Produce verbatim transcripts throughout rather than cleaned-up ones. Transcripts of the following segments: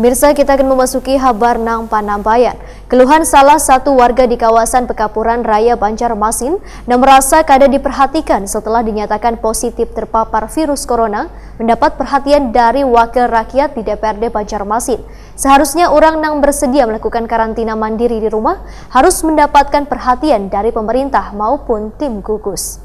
Mirsa, kita akan memasuki habar nang panambayan. Keluhan salah satu warga di kawasan Pekapuran Raya Banjarmasin nang merasa kada diperhatikan setelah dinyatakan positif terpapar virus corona mendapat perhatian dari wakil rakyat di D P R D Banjarmasin. Seharusnya orang nang bersedia melakukan karantina mandiri di rumah harus mendapatkan perhatian dari pemerintah maupun tim gugus.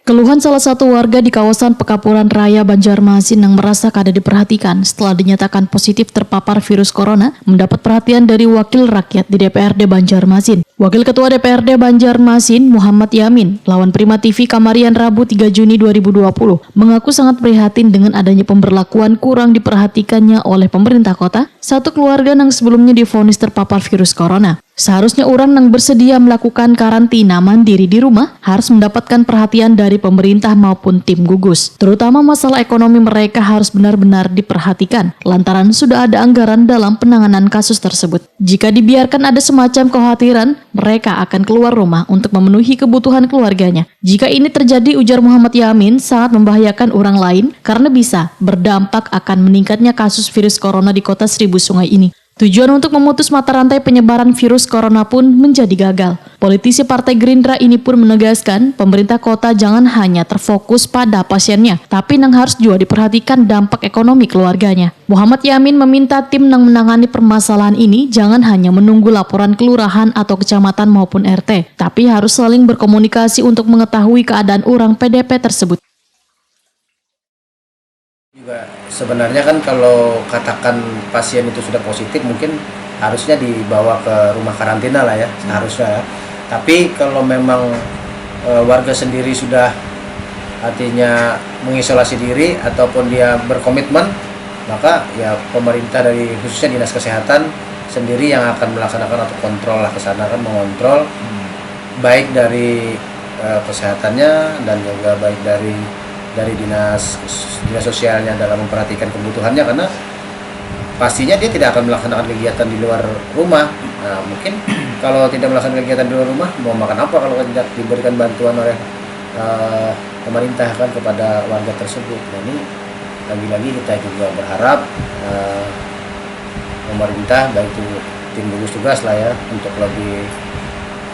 Keluhan salah satu warga di kawasan Pekapuran Raya Banjarmasin yang merasa kada diperhatikan setelah dinyatakan positif terpapar virus corona mendapat perhatian dari wakil rakyat di D P R D Banjarmasin. Wakil Ketua D P R D Banjarmasin, Muhammad Yamin, lawan Prima T V kamarian Rabu tiga Juni dua ribu dua puluh, mengaku sangat prihatin dengan adanya pemberlakuan kurang diperhatikannya oleh pemerintah kota. Satu keluarga yang sebelumnya divonis terpapar virus corona. Seharusnya orang yang bersedia melakukan karantina mandiri di rumah harus mendapatkan perhatian dari pemerintah maupun tim gugus, terutama masalah ekonomi mereka harus benar-benar diperhatikan lantaran sudah ada anggaran dalam penanganan kasus tersebut. Jika dibiarkan ada semacam kekhawatiran, mereka akan keluar rumah untuk memenuhi kebutuhan keluarganya. Jika ini terjadi, ujar Muhammad Yamin, sangat membahayakan orang lain karena bisa berdampak akan meningkatnya kasus virus corona di kota Seribu Sungai ini. Tujuan untuk memutus mata rantai penyebaran virus corona pun menjadi gagal. Politisi Partai Gerindra ini pun menegaskan, pemerintah kota jangan hanya terfokus pada pasiennya, tapi nang harus juga diperhatikan dampak ekonomi keluarganya. Muhammad Yamin meminta tim nang menangani permasalahan ini jangan hanya menunggu laporan kelurahan atau kecamatan maupun R T, tapi harus saling berkomunikasi untuk mengetahui keadaan orang P D P tersebut. Juga sebenarnya kan kalau katakan pasien itu sudah positif, mungkin harusnya dibawa ke rumah karantina lah ya, seharusnya ya. Tapi kalau memang eh, warga sendiri sudah, artinya, mengisolasi diri ataupun dia berkomitmen, maka ya pemerintah dari, khususnya dinas kesehatan sendiri yang akan melaksanakan atau kontrol lah ke sana, kan mengontrol, baik dari eh, kesehatannya dan juga baik dari dari dinas dinas sosialnya dalam memperhatikan kebutuhannya, karena pastinya dia tidak akan melaksanakan kegiatan di luar rumah. Nah, mungkin kalau tidak melaksanakan kegiatan di luar rumah, mau makan apa kalau tidak diberikan bantuan oleh eh, pemerintah kan kepada warga tersebut? Nah, ini lagi-lagi kita juga berharap eh, pemerintah, baik itu tim gugus tugas lah ya, untuk lebih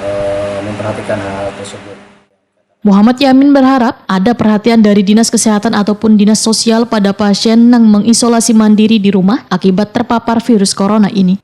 eh, memperhatikan hal tersebut. Muhammad Yamin berharap ada perhatian dari Dinas Kesehatan ataupun Dinas Sosial pada pasien nang mengisolasi mandiri di rumah akibat terpapar virus corona ini.